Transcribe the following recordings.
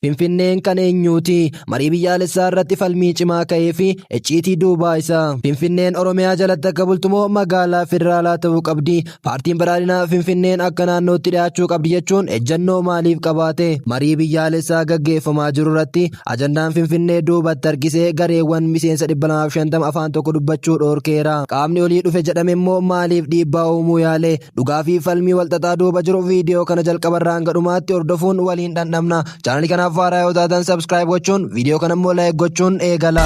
Finfinneen kan eenyuuti? Marii biyyaalessaa irratti falmii cimaa ka'ee fi icciitii duubaa isaa. Finfinneen Oromiyaa jalatti akka bultu moo magaalaa federaalaa ta'uu qabdi? Paartiin Badhaadhinaa Finfinneen akka naannootti dhiyaachuu qabdi jechuun ejjannoo maaliif qabaate? Marii biyyaalessaa gaggeeffamaa jiru irratti ajandaan Finfinnee duubatti harkisee gareewwan miseensa 250 afaan tokko dubbachuu dhoorkeera. Qaamni olii dhufe jedhame immoo maaliif dhiibbaa uumuu yaale? Dhugaa fi falmii walxaxaa duuba jiru viidiyoo kana jalqabarraa hanga dhumaatti hordofuun waliin dhandhamna. Chaanalii kanaaf haaraa yoo taatan subscribe gochuun, viidiyoo kana immoo like gochuun eegala.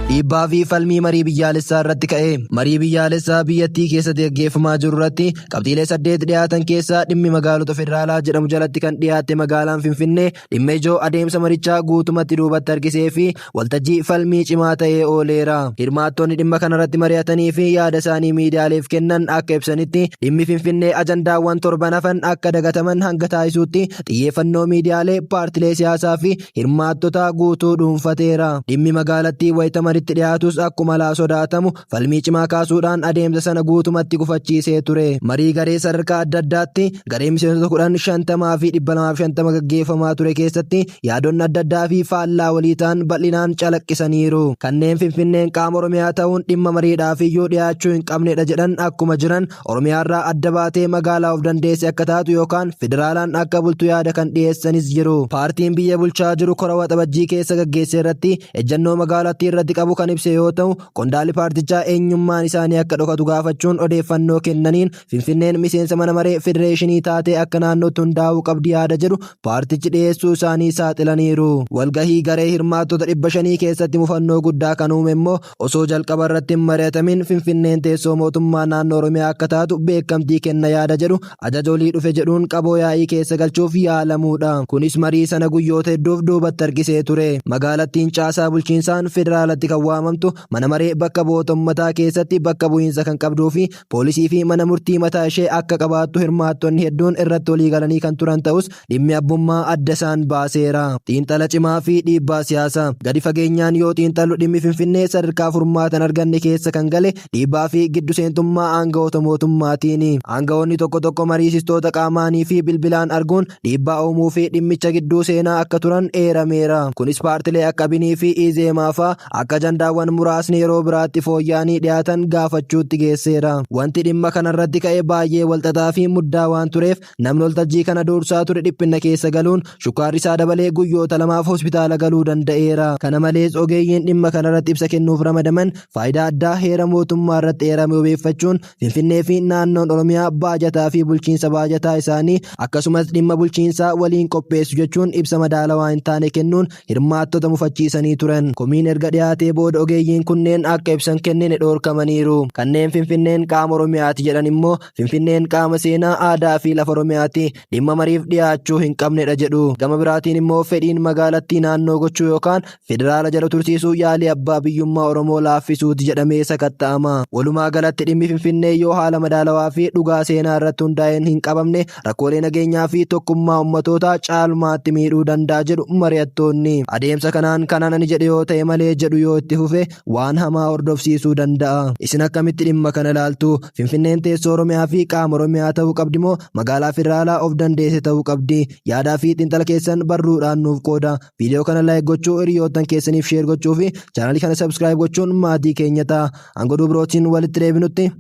Dhiibbaa fi falmii marii biyyaalessaa irratti ka'e. Marii biyyaalessaa biyyattii keessatti gaggeeffamaa jiru irratti qabxiilee 8 dhiyaatan keessaa dhimmi magaalota federaalaa jedhamu jalatti kan dhiyaatte magaalaan Finfinnee dhimma ijoo adeemsa marichaa guutumatti duubatti harkisee fi waltajjii falmii cimaa ta'ee ooleera. Hirmaattonni dhimma kanarratti mari'atanii fi yaada isaanii miidiyaaleef kennan akka ibsanitti, dhimmi Finfinnee ajandaawwan torban hafan akka dagataman hanga taasisuutti xiyyeeffannoo miidiyaalee, paartilee siyaasaa fi hirmaattotaa guutuu dhuunfateera. Dhimmi magaalattii wayita maritti dhiyaatus akkuma alaa sodaatamu falmii cimaa kaasuudhaan adeemsa sana guutumatti gufachiisee ture. Marii garee sadarkaa adda addaatti garee miseensota 10, 50 fi 250 gaggeeffamaa ture keessatti yaadonni adda addaa fi faallaa walii ta'an bal'inaan calaqqisaniiru. Kanneen Finfinneen qaama Oromiyaa ta'uun dhimma mariidhaaf iyyuu dhiyaachuu hin qabnedha jedhan akkuma jiran, Oromiyaarraa adda baatee magaalaa of dandeesse akka taatu yookaan federaalaan akka bultu yaada kan dhiyeessanis jiru. Paartiin biyya bulchaa jiru kora Waxabajjii keessa gaggeesse irratti ejjannoo magaalattii irratti qabu kan ibse yoo ta'u, qondaalli paartichaa eenyummaan isaanii akka dhokatu gaafachuun odeeffannoo kennaniin Finfinneen miseensa mana maree federeeshinii taatee akka naannootti hundaa'uu qabdi yaada jedhu paartichi dhiyeessuu isaanii saaxilaniiru. Walgahii garee hirmaattota 500 keessatti mufannoo guddaa kan uume immoo osoo jalqaba irratti hin mari'atamin Finfinneen teessoo mootummaa naannoo Oromiyaa akka taatu beekamtii kenna yaada jedhu ajaja olii dhufe jedhuun qaboo yaa'ii keessa galchuuf yaalamuudha. Kunis marii sana guyyoota hedduuf duubatti harkisee ture. Magaalattiin caasaa bulchiinsaan federaalatti kan waamamtu, mana maree bakka bu'oota ummataa keessatti bakka bu'iinsa kan qabduu fi poolisii fi mana murtii mataa ishee akka qabaattu hirmaattonni hedduun irratti walii galanii kan turan ta'us, dhimmi abbummaa adda isaan baaseera. Xiinxala cimaa fi dhiibbaa siyaasaa. Gadi fageenyaan yoo xiinxallu, dhimmi Finfinnee sadarkaa furmaata hin arganne keessa kan gale dhiibbaa fi giddu seentummaa aanga'oota mootummaatiini. Aanga'oonni tokko tokko mariisistoota qaamaanii fi bilbilaan arguun dhiibbaa uumuu fi dhimmicha gidduu seenaa akka turan eerameera. Kunis paartilee akka Abinii fi Izeemaa faa akka ajandaawwan muraasni yeroo biraatti fooyya'anii dhiyaatan gaafachuutti geesseera. Wanti dhimma kanarratti ka'e baay'ee walxaxaa fi muddaa waan tureef, namni waltajjii kana duursaa ture dhiphinna keessa galuun shukkaarri isaa dabalee guyyoota lamaaf hospitaala galuu danda'eera. Kana malees, ogeeyyiin dhimma kanarratti ibsa kennuuf ramadaman faayidaa addaa heera mootummaa irratti eerame wabeeffachuun Finfinnee fi naannoon Oromiyaa baajataa fi bulchiinsa baajataa isaanii, akkasumas dhimma bulchiinsaa waliin qopheessu jechuun ibsa madaalawaa hin taane kennuun hirmaattota mufachiisanii turan. Komiin erga dhiyaatee booda ogeeyyiin kunneen akka ibsa hin kennine dhoorkamaniiru. Kanneen Finfinneen qaama Oromiyaati jedhan immoo Finfinneen qaama seenaa, aadaa fi lafa Oromiyaati, dhimma mariif dhiyaachuu hin qabnedha jedhu. Gama biraatiin immoo fedhiin magaalattii naannoo gochuu yookaan federaala jala tursiisuu yaalii abbaa biyyummaa Oromoo laaffisuuti jedhamee sakatta'ama. Walumaa galatti, dhimmi Finfinnee yoo haala madaalawaa fi dhugaa seenaa irratti hundaa'een hin qabamne, rakkoolee nageenyaa fi tokkummaa ummatootaa caalmaatti miidhuu danda'a jedhu mari'attoonni. Adeemsa kanaan kanan ani jedhe yoo ta'e malee jedhu yoo itti fufe waan hamaa hordofsiisuu danda'a. Isin akkamitti dhimma kana ilaaltu? Finfinneen teessoo Oromiyaa fi qaama Oromiyaa ta'uu qabdi moo magaalaa federaalaa of dandeesse ta'uu qabdi? Yaadaa fi xiinxala keessan barruudhaan nuuf qooda. Viidiyoo kana like gochuu, hiriyoottan keessaniif share gochuu fi chaanalii kana subscribe gochuun maatii keenya ta'a. Hanga oduu birootiin walitti deebinutti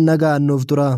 nagaan nuuf tura.